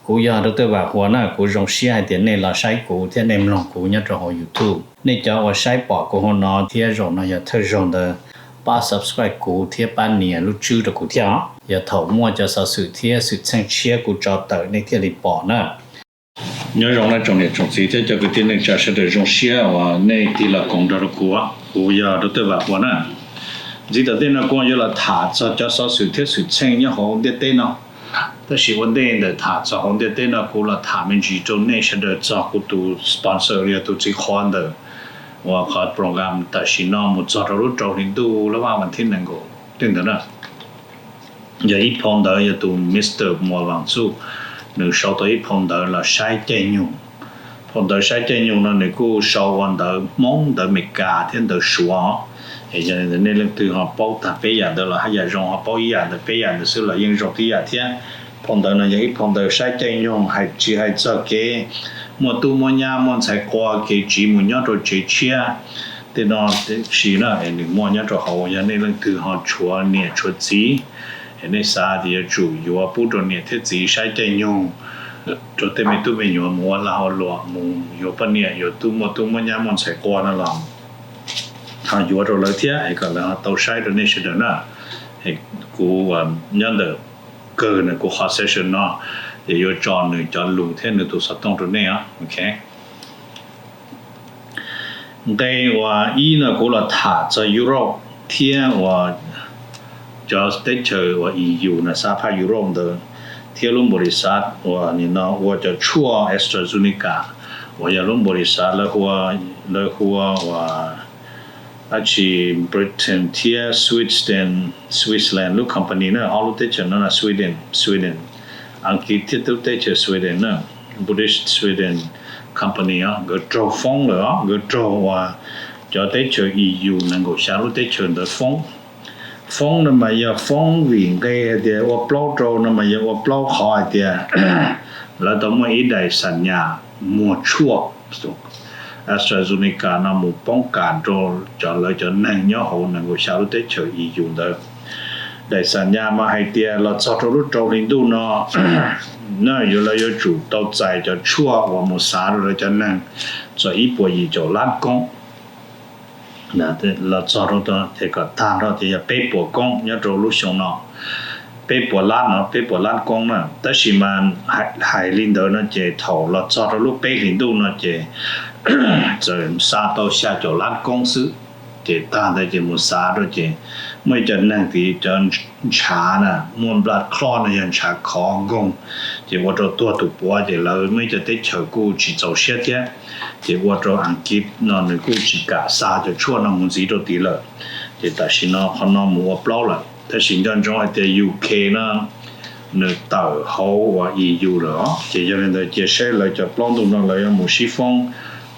Kuv yog Dr. Vam Huas na, kuv zoo siab hais tias nej los saib kuv thiab nej mloog kuv nyob rau hauv YouTube. Nej cov uas saib pom kuv hauv no thiab zaum no yog thawj zaug ntawd, pab subscribe kuv thiab pab nias lub tswb rau kuv thiab os. Yog thaum muaj cov xov xwm thiab xwm txheej tshiab kuv tso tawm nej thiaj li pom na. Nyob zoo na tsoom niam tsoom txiv thiab cov kwv tij neej tsa sawv daws, zoo siab uas nej tig los koom nrog rau kuv. Kuv yog Dr. Vam Huas na. Ntxiv tom ntej no kuv yuav los tham txog cov xov xwm thiab xwm txheej nyob hauv ntiaj teb no. Tab sis ua ntej ntawm tham txog hauv ntiaj teb no kuv los tham me ntsis rau nej sawv daws txog kuv tus sponsor, yog tus txiv qhua ntawm uas qhov program tam sim no mus txog rau lub rau hli ntuj lab vaj vas thib nees nkaum tej ntawd na. Yog ib phau ntawv yog tus Mr. Muas Vam Txuj, nws sau tau ib phau ntawv los saib caij nyoog. Phau ntawv saib caij nyoog no nws kuj sau ua ntawv Hmoob, ntawv Meskas thiab ntawv Suav. Es yog li ntawd nej leej twg ho paub tag peb yam ntawd los haj yam zoo, ho paub ib yam ntawm peb yam ntawd xwb los yeej zoo tib yam thiab. Phau ntawv no yog ib phau ntawv saib caij nyoog, hais tsis hais txog kev muaj tub muaj nyab muaj ntxhais qua, kev tsiv mus nyob rau tsev tshiab tej no, tab sis na nws muaj nyob rau hauv. Yog nej leej twg ho tshuav niam tshuav txiv, es nej xav tias yuav tsum yuav pub rau niam thiab txiv saib caij nyoog rau tej me tub me nyuam mus ua lag ua luam, mus yuav poj niam yuav tub, muaj tub muaj nyab muaj ntxhais qua no los ho yuav rau lawv thiab es kom lawv ho tau saib rau nej sawv daws na. Kuv nyob ntawm kawg na, kuv qhov session no ces yuav tso nws cov lus thiab nws tus xov tooj rau nej os. Nqe uas ib no kuv los tham txog Europe thiab uas cov teb chaws uas E U na, sab phaj Europe ntawd, thiab lub npaum li xav uas nim no ua cov tshuaj AstraZeneca uas yog lub npaum li xav lawv hu ua uas dab tsi, Britain thiab Switzerland, Switzerland lub company na, ob lub teb chaws no na, Sweden, Sweden, Askiv thiab lub teb chaws Sweden na, British Sweden company os, nkawd raug foob lawm os, nkawd raug uas cov teb chaws E U nees nkaum xya lub teb chaws ntawd foob. Foob no mas yog foob vim nqe hais tias ua plaub rau no mas yog ua plaub qhov hais tias lawv tau muaj ib daim xam nyas muag tshuaj AstraZeneca no mus poob kam rau cov lawv cov neeg nyob hauv nees nkaum xya lub teb chaws E U ntawd. Daim xam nyas mas hais tias los txog rau lub rau hli ntuj no na, yuav lawv yuav tsum tau txais cov tshuaj uas mus xav rau lawv cov neeg txog ib puas yim caum lab koob. Los txog rau ces kom tag nrho ces yog peb puas koob nyob rau lub xyoo no. Peb puas lab no, peb puas lab koob na. Tab sis mas hais li ntawd no ces thaum los txog rau lub peb hlis ntuj no ces txawm xa tau xya caum lab koob xwb. Ces tag ntawd ces mus xav rau ces muaj ib co neeg tid cov ntshav na, muaj blood clot no yog ntshav khov nkoog, ces ua rau tuag tus puav, ces lawv muaj ib co teb chaws kuj tsis txaus siab thiab, ces ua rau Askiv no nws kuj tsis kam xa cov tshuaj no mus ntxiv rau tid lawm. Ces tam sim no qhov no mus ua plaub lawm, tab sis nco ntsoov hais tias U K no nws tawm hauv uas E U lawm os. Ces yog li ntawd cia saib lawv cov plaub ntug no lawv yuav mus sib foob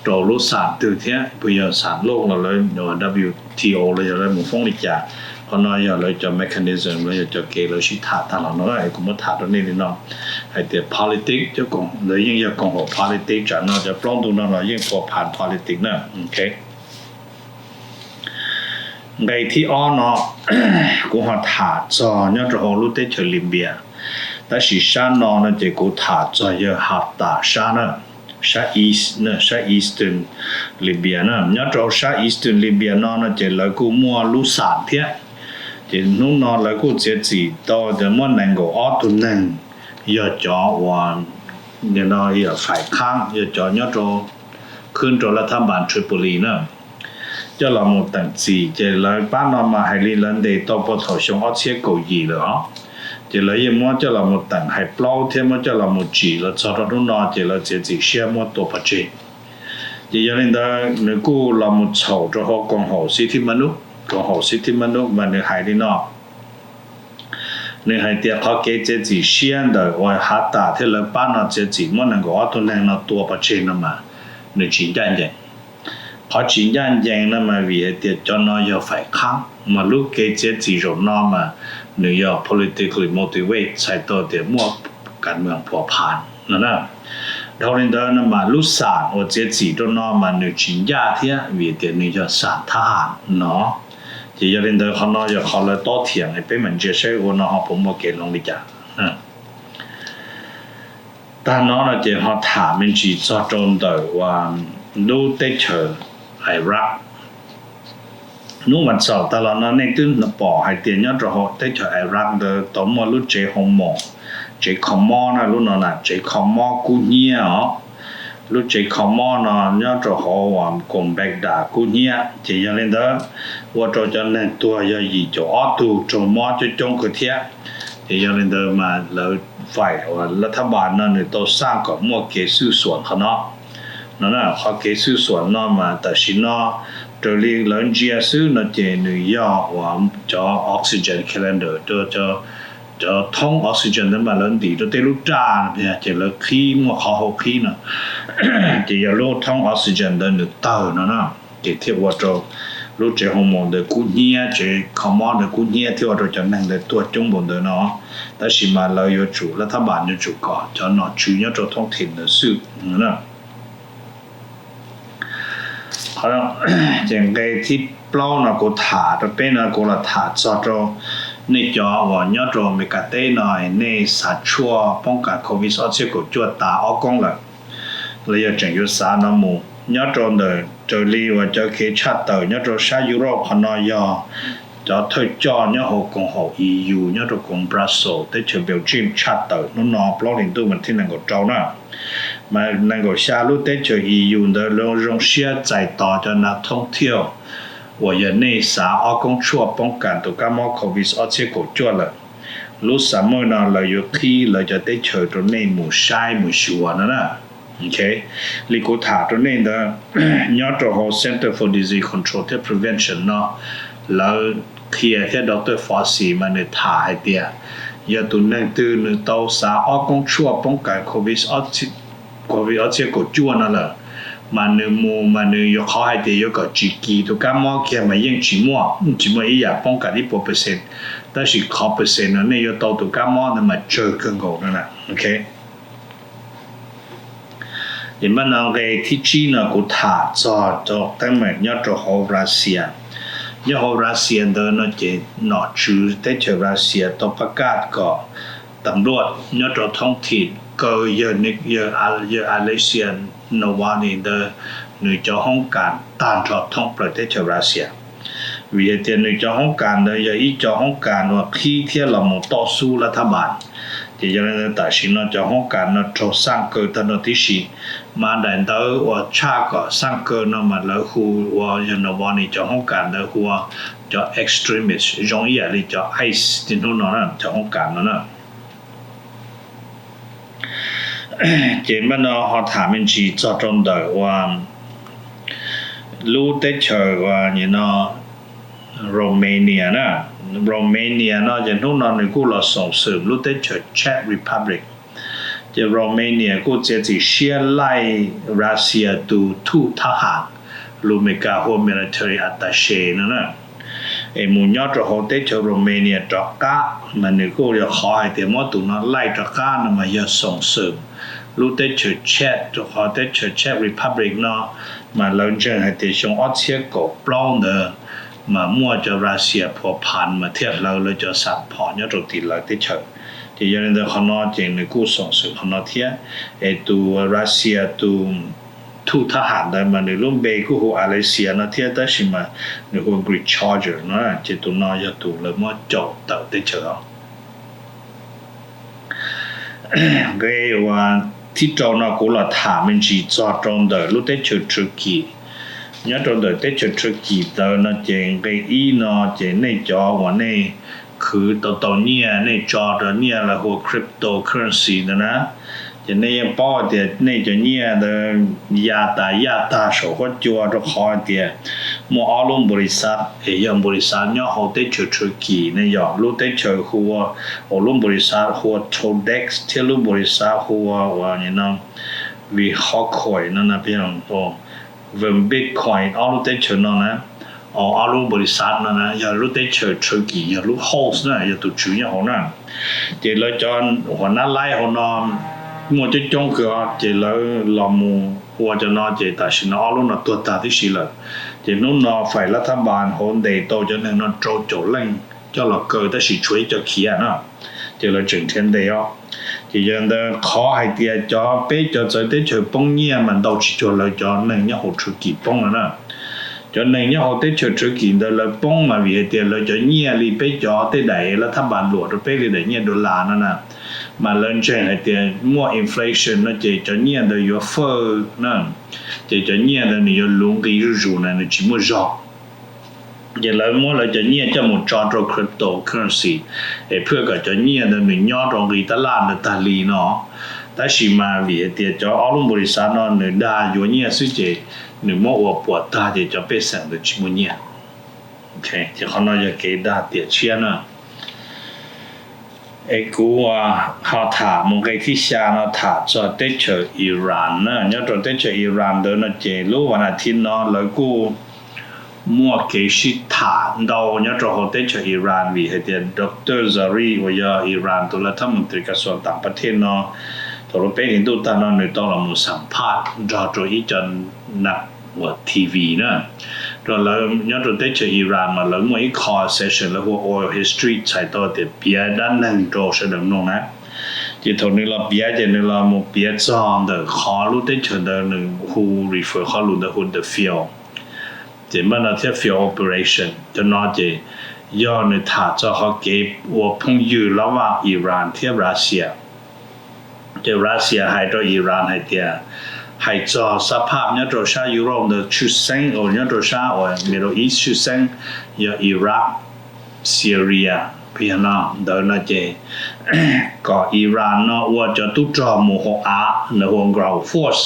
rau lub xam twg thiab, puas yog xam loj los lawv W T O los yog lawv mus foob li cas. Qhov no yog lawv cov mechanism los yog cov kev lawv sib tham tag los no, kuv muab tham rau nej li no hais tias politics, lawv yeej yog koom haum politics, tsam no cov plaub ntug no los yeej pua phas politics na. Nqe thib ob no kuv ho tham txog nyob rau hauv lub teb chaws Libya, tab sis sab no no ces kuv tham txog yawg Haftar sab na, sab east, sab eastern Libya na. Nyob rau sab eastern Libya no no ces lawv kuj muaj lub xam thiab. Ces hnub no lawv kuj txiav txim tau tias muab nees nkaum ob tug neeg yog cov uas nim no yog faim qhaab, yog cov nyob rau khwb rau laj thab npas Tripoli na, coj los mus teem txim. Ces lawv pab no mas hais li lawv ntes tau puag thaum xyoo ob txhiab kaum yim lawm os. Ces lawv yeej muab coj los mus teem hais plaub thiab muab coj los mus tsim los txog rau hnub no ces lawv txiav txim siab muab tua pov tseg. Ces yog li ntawd nws kuj los mus txhaum rau hauv koom haum City Manuk. Koom haum City Manuk mas nws hais li no, nws hais tias qhov kev txiav txim siab ntawm uas Haftar thiab lawv pab no txiav txim muab nees nkaum ob tug neeg no tua pov tseg no mas nws tsis ncaj ncees. Qhov tsis ncaj ncees no mas vim hais tias cov no yog faim qhaab, mas lub kev txiav txim zaum no mas nws yog politically motivated, txhais tau tias muaj kav meem phuam phas no na. Dhau li ntawd no mas lub xam uas txiav txim rau no mas nws tsis ncaj thiab vim tias nws yog xam thab ham no. Ces yog li ntawd qhov no yog qhov lawv tob thiam, peb mam ntsia saib ua no ho puas muaj kev hloov li cas. Tag no no ces ho tham me ntsis txog rau ntawm uas lub teb chaws Iraq. Hnub vas xaum tag los no nej twb pom hais tias nyob rau hauv teb chaws Iraq ntawd tau muaj lub tsev hoo mos, tsev kho mob na, lub no na tsev kho mob kub hnyiab os. Lub tsev kho mob no nyob rau hauv uas koom Baghdad kub hnyiab, ces yog li ntawd ua rau cov neeg tuag yog yim caum ob tug, raug mob coob coob kawg thiab. Ces yog li ntawd mas lawv faim uas lav thab pas no nws tau xaj kom muaj kev xwj xuam qhov no. No qhov kev xwj xuam no mas tam sim no raws li lawv ntsia xwb no ces nws yog uas cov oxygen cylinder, cov thoob oxygen ntawd mas lawv ntim rau tej lub raj ces lawv qhib muaj qhov hau qhib no, ces yog lub thoob oxygen ntawd nws tawg no na, ces thiaj ua rau lub tsev hoo mos ntawd kub hnyiab, tsev kho mob ntawd kub hnyiab thiab ua rau cov neeg ntawd tuag coob npaum ntawd no. Tab sis mas lawv yuav tsum, lav thab pas yuav tsum kom cov nom tswv nyob rau thoob thim ntawd xwb. Ces nqe thib plaub no kuv tham rau peb no kuv los tham txog rau nej cov uas nyob rau Amelikas teb no, nej xav tshuaj poob kas COVID ob txhiab kaum cuaj tas ob koob lawm los yog tseem yuav xav no mus. Nyob rau ntawm raws li uas cov kev tshaj tawm nyob rau sab Europe qhov no yog cov thawj coj nyob hauv koom haum E U nyob rau koom Brussels teb chaws Belgium tshaj tawm hnub no plaub hlis ntuj vas thib nees nkaum rau na. Mas nees nkaum xya lub teb chaws E U ntawd lawv zoo siab txais tos cov nav thoob thiaj uas yog nej xav ob koob tshuaj poob kas tus kab mob COVID ob txhiab kaum cuaj lawm. Lub summer no lawv yuav qhib lawv cov teb chaws rau nej mus saib mus xyuas no na. Li kuv tham rau nej ntawd, nyob rau hauv Center for Disease Control thiab Prevention no, lawv qhia thiab Doctor Fauci mas nws tham hais tias yog tus neeg twg nws tau xav ob koob tshuaj poob kas COVID ob txhiab kaum cuaj no lawm, mas nws mus mas nws yuav, qhov hais tias yuav kom tsis kis tus kab mob kiag mas yeej tsis muaj, tsis muaj ib yam poob kas ib puas percent, tab sis qhov percent no nej yuav tau tus kab mob ntawd mas tsawg kawg nkaus no na. Ces mas no nqe thib tsib no kuv tham txog rau teeb meem nyob rau hauv Russia. Nyob hauv Russia ntawd no ces nom tswv teb chaws Russia tau pab kaj kom tas npluaj nyob rau thoob thim kaw yawg Alexei Navalny ntawd nws cov hoob kas tag nrho thoob plaws teb chaws Russia. Vim hais tias nws cov hoob kas ntawd yog ib co hoob kas uas qhib thiab los mus toj xub lav thab pas. Ces yog li ntawd tam sim no cov hoob kas no raug xaj kaw tag nrho tib si. Mas daim ntawv uas tshaj kom xaj kaw no mas lawv hu ua yog Navalny cov hoob kas ntawd hu ua cov extremist, zoo ib yam li cov ICE niaj hnub no cov hoob kas no na. Ces mas no ho tham me ntsis txog rau ntawm uas lub teb chaws uas no Romania na. Romania no ces hnub no nws kuj los xoom xwm lub teb chaws Czech Republic. Ces Romania kuj txiav txim siab laij Russia tus thuj thab ham lus Amelikas hu ua military attache no na, es mus nyob rau hauv teb chaws Romania rov qab. Mas nws kuj yog qhov hais tias muab tus no laij rov qab no mas yog xoom xwm lub teb chaws Czech, rau qhov teb chaws Czech Republic no mas lawv ntseeg hais tias xyoo ob txhiab kaum plaub ntawd mas muaj cov Russia phua phav mas thiaj hlawv lawv cov xam phom nyob rau tim lawv teb chaws. Ces yog li ntawd qhov no ces nws kuj xoom xwm qhov no thiab. Es tus Russia tus thuj thab ham ntawd mas nws lub npe kuj hu Alexia no thiab, tab sis mas nws hu Grigory no, ces tus no yog tus lawv muab caum tawm teb chaws os. Nqe uas thib rau no kuv los tham me ntsis txog rau ntawm lub teb chaws Turkey. Nyob rau ntawm teb chaws Turkey ntawd no ces nqe ib no ces nej cov uas nej khwv tau tau nyiaj, nej tso rau nyiaj lawv hu ua cryptocurrency ntawd na, ces nej yeej paub hais tias nej cov nyiaj ntawd ya tas yaj tag saum huab cua, rau qhov hais tias muaj ob lub npaus lis xav es yog npaus lis xav nyob hauv teb chaws Turkey ne, yog lub teb chaws hu ua, lub npaus lis xav hu ua Todex thiab lub npaus lis xav hu ua Vihorkoi no, Bitcoin, ob lub teb chaws no na, ob lub npaus lis xav no na yog lub teb chaws Turkey yog lub host na, yog tus tswv nyob hauv na. Ces lawv cov huas nab laib hauv no muaj coob coob kawg, ces lawv los mus ua cov no ces tam sim no ob lub no tuag tag tib si lawm. Ces hnub no fais lav thab npas hauv ntes tau cov neeg no rau caum leej coj los kaw, tab sis tshuav ib co khiav na, ces lawv tseem nrhiav ntes os. Ces yog ntawd qhov hais tias cov peb cov txawv teb chaws poob nyiaj mas ntau tsis cuag lawv cov neeg nyob hauv Turkey poob no na. Cov neeg nyob hauv teb chaws Turkey ntawd lawv poob mas vim hais tias lawv cov nyiaj li peb cov tej daim lab thab npas luam rau peb li daim nyiaj dollar no na, mas lawv ntseeg hais tias muaj inflation no ces cov nyiaj ntawd yuav fawj na, ces cov nyiaj ntawd nws yuav luv nqi zuj zus na, nws tsis muaj zog. Ces lawv muab lawv cov nyiaj coj mus tso rau cryptocurrency es phwj kom cov nyiaj ntawd nws nyob rau nqi tab laj ntawd tag li no. Tab sis mas vim hais tias cov ob lub npaus lis xav no nws dag yuav nyiaj xwb ces nws muab ua puas tag ces cov pej xeem ntawd tsis muaj nyiaj. Ces qhov no yog kev dag tiam tshiab na. Es kuv ho tham mus nqe thib xya no tham txog teb chaws Iran na. Nyob rau teb chaws Iran ntawd no ces lub vas nas thiv no lawv kuj muaj kev sib tham ntau nyob rau hauv teb chaws Iran vim hais tias Doctor Zarif uas yog Iran tus lav thab mus tris kas xuas tam pas thej no thaum lub peb hlis ntuj tag no nws tau los mus xam phaj nrog rau ib co na uas T V na. Rau lawv nyob rau teb chaws Iran mas lawv muaj ib qho session lawv hu ua oral history txhais tau tias piav dab neeg rau sawv daws mloog na. Ces thaum nws los piav ces nws los mus piav txog ntawm qhov lub teb chaws ntawd nws hu refer qhov lus ntawd hu the field, ces npaj no thiab field operation cov no ces yog nws tham txog qhov kev ua phooj ywg lab vaj Iran thiab Russia. Ces Russia hais rau Iran hais tias, hais txog sab phaj nyob rau sab Europe ntawd tshwj xeeb uas nyob rau sab uas Middle East tshwj xeeb yog Iraq, Syria, yog no ntawd no ces kom Iran no ua cov tub rog mus hauv av nws hu ua ground force,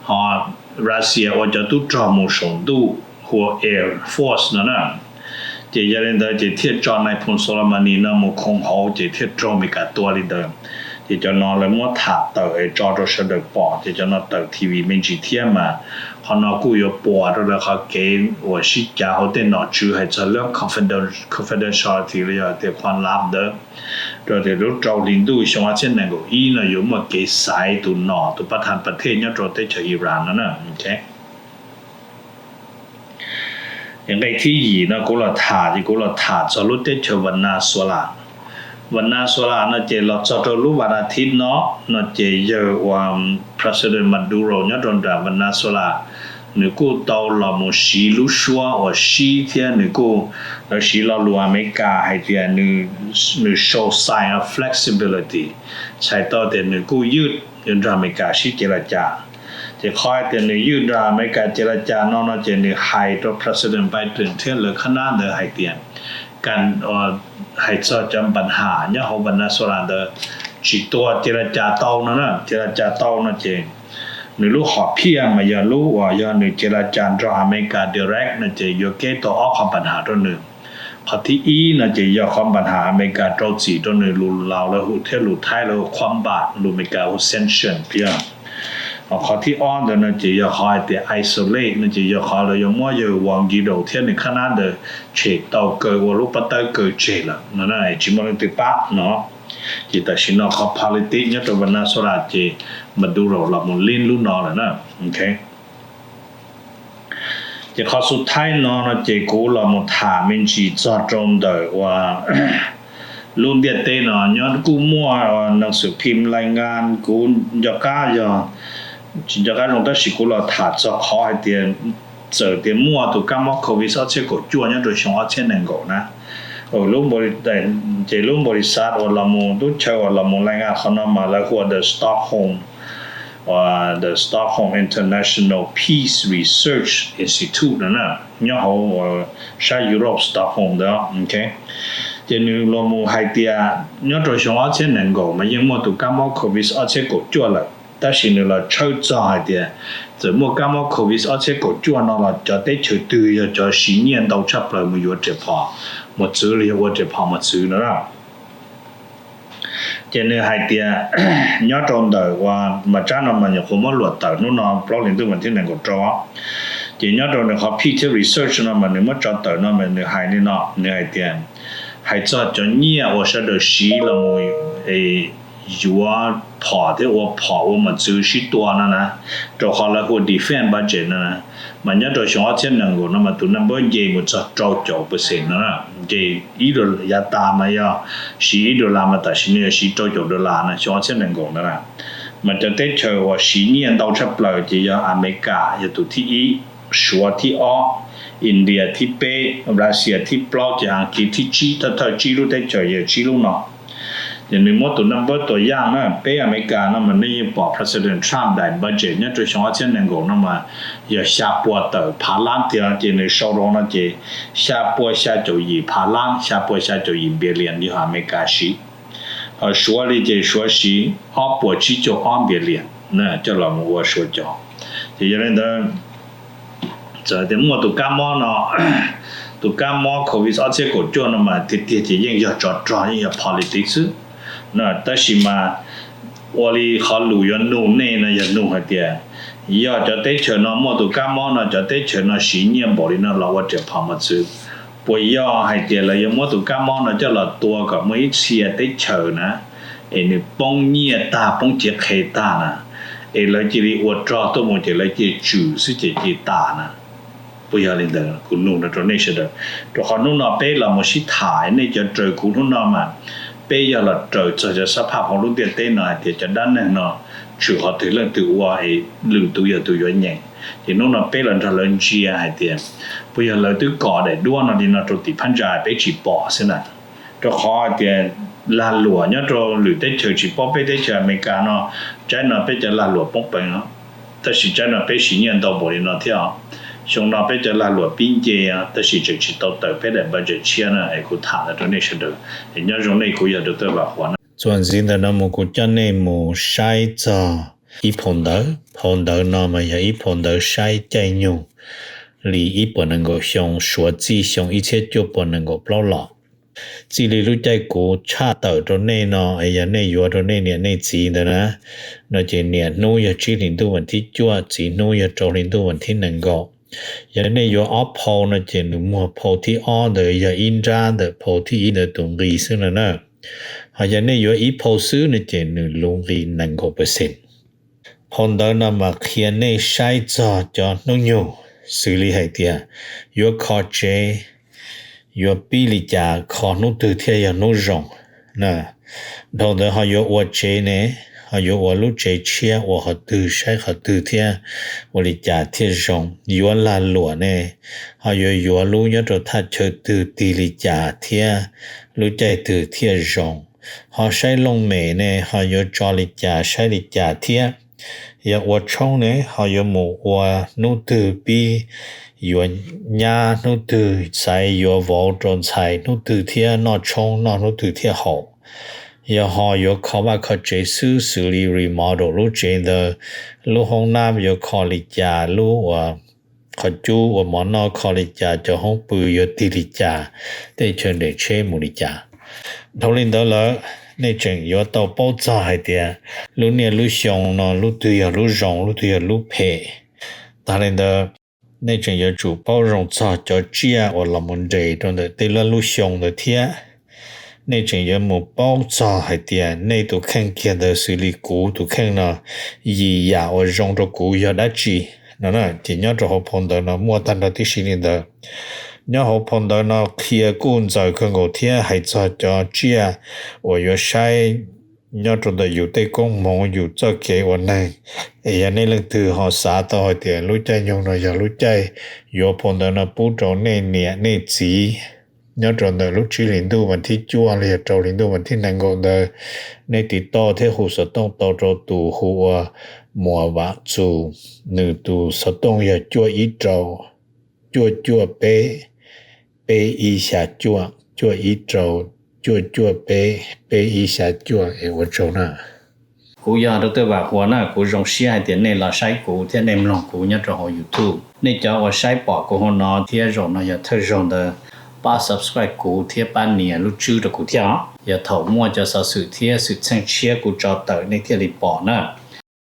ho Russia ua cov tub rog mus saum ntuj hu ua air force no na. Ces yog li ntawd ces thiaj tso nais phoo Soleimani no mus khoo hauv ces thiaj raug Amelikas tua li ntawd. Ces cov no lawv muab tham tawm es tso rau sawv daws pom ces cov no tawm T V me ntsis thiab mas qhov no kuj yuav puas rau lawv qhov kev uas sib cav hauv tej nom tswv hais txog lub confidentiality los yog tias khuam lab ntawd rau tias lub rau hli ntuj xyoo ob txhiab nees nkaum ib no yuav muaj kev xaiv tus nom tus pab thas pas thej nyob rau teb chaws Iran no na. Nqe thib yim no kuv los tham ces kuv los tham txog lub teb chaws Venezuela. Venezuela no ces los txog rau lub vas nas thiv no, no ces yawg uas President Maduro nyob rau nram Venezuela nws kuj tau los mus siv lub suab uas sib thiab nws kuj, lawv siv lo lus Amelikas hais tias nws show sign of flexibility, txhais tau tias nws kuj ywj nrog Amelikas sib ce la cas. Ces qhov hais tias nws ywj nrog Amelikas ce la cas no no ces nws hais rau President Biden thiab lawv khab nab ntawd hais tias, hais txog cov npa nham nyob hauv Venezuela ntawd tsis tua ce la cas tau no na, ce la cas tau no ces nws lub hom phiaj mas yog lub uas yog nws ce la cas nrog Amelikas direct no ces yuav keb tau ob qhov npa nham rau nws. Qhov thib ib no ces yog qhov npa nham Amelikas rau txim rau nws lus Laus lawv hu thiab lus Thaib lawv hu khuam npam, lus Amelikas hu sanction yog. Ho qhov thib ob ntawd no ces yog qhov hais tias isolate no ces yog qhov lawv yuav muab yawg Guaido thiab nws khab nab ntawd tshem tau kaw ua lub pob tawb kaw tseg lawm no, tsis muaj leej twg pab no. Ces tam sim no qhov politics nyob rau Venezuela ces Maduro los mus lib lub no lawm na. Ces qhov xub thaib no no ces kuv los mus tham me ntsis txog rau ntawm uas lub ntiaj teb no nyob kuj muaj neeg xwm phim lais ngas, kuv nco qab yog, tsis nco qab zoo tab sis kuv los tham txog qhov hais tias txawm tias muaj tus kab mob covid ob txhiab kaum cuaj nyob rau xyoo ob txhiab nees nkaum na, ces lub npaus lis xav uas los mus, lub chaw uas los mus lais ngas qhov no mas lawv hu ua the Stockholm, the Stockholm International Peace Research Institute no na, nyob hauv sab Europe Stockholm ntawd. Ces nws los mus hais tias nyob rau xyoo ob txhiab nees nkaum mas yeej muaj tus kab mob covid ob txhiab kaum cuaj lawm, tab sis nws los tshawb txog hais tias txawm muaj kab mob covid ob txhiab kaum cuaj no los cov teb chaws twg yog cov siv nyiaj ntau tshaj plaws mus yuav riam phom mus txwv los yog ua riam phom mus txwv no na. Ces nws hais tias nyob rau ntawm uas mas tsab no mas nyuam qhuav muab luam tawm hnub no plaub hlis ntuj vas thib nees nkaum rau. Ces nyob rau nws qhov pew thiab research no mas nws muab tso tawm no mas nws hais li no, nws hais tias hais txog cov nyiaj uas sawv daws siv los mus es yuav phom thiab ua phom ua mos txwv sib tua no na, rau qhov lawv hu ua defense budget no na, mas nyob rau xyoo ob txhiab nees nkaum no mas tus number nce mus txog rau caum percent no na, nce ib dollar, yav tas mas yog siv ib dollar mas tam sim no yog siv rau caum dollar no xyoo ob txhiab nees nkaum no na. Mas cov teb chaws uas siv nyiaj ntau tshaj plaws ces yog Amelikas yog tus thib ib, Suav thib ob, India thib peb, Russia thib plaub ces Askiv thib tsib, thawj thawj tsib lub teb chaws yog tsib lub no. Ces nws muab tus number tua yaj na, peb Amelikas no mas nej yeej pom President Trump daim budget nyob rau xyoo ob txhiab nees nkaum no mas yog xya pua tawm phav lab tiag, ces nws sau rau no ces xya pua xya caum yim phav lab, xya pua xya caum yim billion yog Amelikas siv. Ho Suav li ces Suav siv ob puas tsib caug ob billion na coj los mus ua Suav cov. Ces yog li ntawd, txawm tias muaj tus kab mob no, tus kab mob covid ob txhiab kaum cuaj no mas tiag tiag ces yeej yog tsov rog, yeej yog politics xwb. Tab sis mas ua li qhov lus yuav nug nej no yog nug hais tias, yog cov teb chaws no muaj tus kab mob no, cov teb chaws no siv nyiaj npaum li no los ua riam phom mos txwv, puas yog hais tias lawv yuav muab tus kab mob no coj los tua kom muaj ib txhia teb chaws na, es nws poob nyiaj tag poob cev qhe tag na, es lawv cia li ua rog tuaj mus ces lawv cia li tswm xwb ces cia li tas na? Puas yog li ntawd? Kuv nug no rau nej sawv daws, rau qhov hnub no peb los mus sib tham, nej cov raws kuv hnub no mas peb yog los raws txog cov xab phaj hauv lub ntiaj teb no hais tias cov dab neeg no tshwm qhov twg leej twg ua es lwm tus yog tus yuav nyeem. Ces hnub no peb los nrog lawv ntsia hais tias puas yog lawv twb kos daim duab no li no rau tim phab ntsa peb tsis pom xwb na. Rau qhov hais tias lag luam nyob rau lwm teb chaws tsis paub peb teb chaws Amelikas no, tsaib no peb cov lag luam poob peev os, tab sis tsaib no peb siv nyiaj ntau npaum li no thiab os. Xyoo no peb cov lag luam pib nce, tab sis tseem tsis tau tawm peb daim budget tshiab na. Es kuv tham ntawd rau nej sawv daws, es nyob zoo nej, kuv yog Doctor Vam Huas na. Txuas ntxiv ntawm no mus kuv coj nej mus saib txog ib phau ntawv. Phau ntawv no mas yog ib phau ntawv saib caij nyoog li ib puas nees nkaum xyoo, suav txij xyoo ib txhiab cuaj puas nees nkaum plaub los. Txij li lub caij kuv tshaj tawm rau nej no, es yog nej yuav rau nej niam nej txiv ntawd na, no ces niam hnub yog tsib hlis ntuj vas thib cuaj, txiv hnub yog rau hli ntuj vas thib nees nkaum. Yog nej yuav ob phau no ces nws muag phau thib ob ntawd yog ib nrab ntawm phau thib ib ntawd tus nqi xwb no na. Ho yog nej yuav ib phau xwb no ces nws luv nqi nees nkaum percent. Phau ntawv no mas qhia nej saib txog cov hnub nyoog, xws li hais tias yuav kho tsev, yuav pib li cas, kho hnub twg thiaj yog hnub zoo. Dhau ntawd ho yuav ua tsev ne, ho yuav ua lub tsev tshiab ua qhov twg, saib qhov twg thiab ua li cas thiaj zoo. Yuav lag luam ne, ho yuav yuav lub nyob rau thaj chaw twg, tig li cas thiab lub caij twg thiaj zoo. Ho saib looj mem ne, ho yuav tso li cas, saib li cas thiab. Yog ua tshoob ne, ho yuav mus ua hnub twg pib yuav nyab, hnub twg xaiv yuav vauv rau ntxhais hnub twg thiab noj tshoob noj hnub twg thiaj haum. Yog ho yuav kho vaj kho tsev xwb, xws li remodel lub tsev ntawd, lub hoob nab yuav kho li cas, lub uas qhov cub ua mov noj kho li cas, cov hoob pw yuav tig li cas, tej chaw nres tsheb mus li cas. Dhau li ntawd lawm, nej tseem yuav tau paub txog hais tias lub niaj lub xyoo no lub twg yog lub zoo, lub twg yog lub phem. Tag li ntawd, nej tseem yuav tsum paub zoo txog cov tsiaj uas los mus nres rau ntawm tej lub lub xyoo ntawd thiab. Nej tseem yuav mus paub txog hais tias nej tus kheej kiag ntawd, xws li kuv tus kheej no, yim yam uas zoo rau kuv yog dab tsi no na. Ces nyob rau hauv phau ntawv no muaj tag nrho tib si li ntawd. Nyob hauv phau ntawv no qhia kuj ntxaws kawg nkaus thiab, hais txog cov tsiaj uas yuav saib nyob rau ntawm yus tej koob hmoov, yus txoj kev ua neeg. Es yog nej leej twg ho xav tau hais tias lub caij nyoog no yog lub caij yuav phau ntawv no pub rau nej niam nej txiv nyob rau ntawm lub tsib hlis ntuj vas thib cuaj los yog rau hli ntuj vas thib nees nkaum ntawd, nej tiv tauj thiab hu xov tooj tau rau tus hu ua Muas Vam Txus, nws tus xov tooj yog cuaj ib rau, cuaj cuaj peb, peb ib xya cuaj, cuaj ib rau, cuaj cuaj peb, peb ib xya cuaj. Es ua tsaug na. Kuv yog Doctor Vam Huas na, kuv zoo siab hais tias nej los saib kuv thiab nej mloog kuv nyob rau hauv YouTube. Nej cov uas saib pom kuv hauv no thiab zaum no yog thawj zaug ntawd, pab subscribe kuv thiab pab nias lub tswb rau kuv thiab os. Yog thaum muaj cov xov xwm thiab xwm txheej tshiab kuv tso tawm nej thiaj li pom na.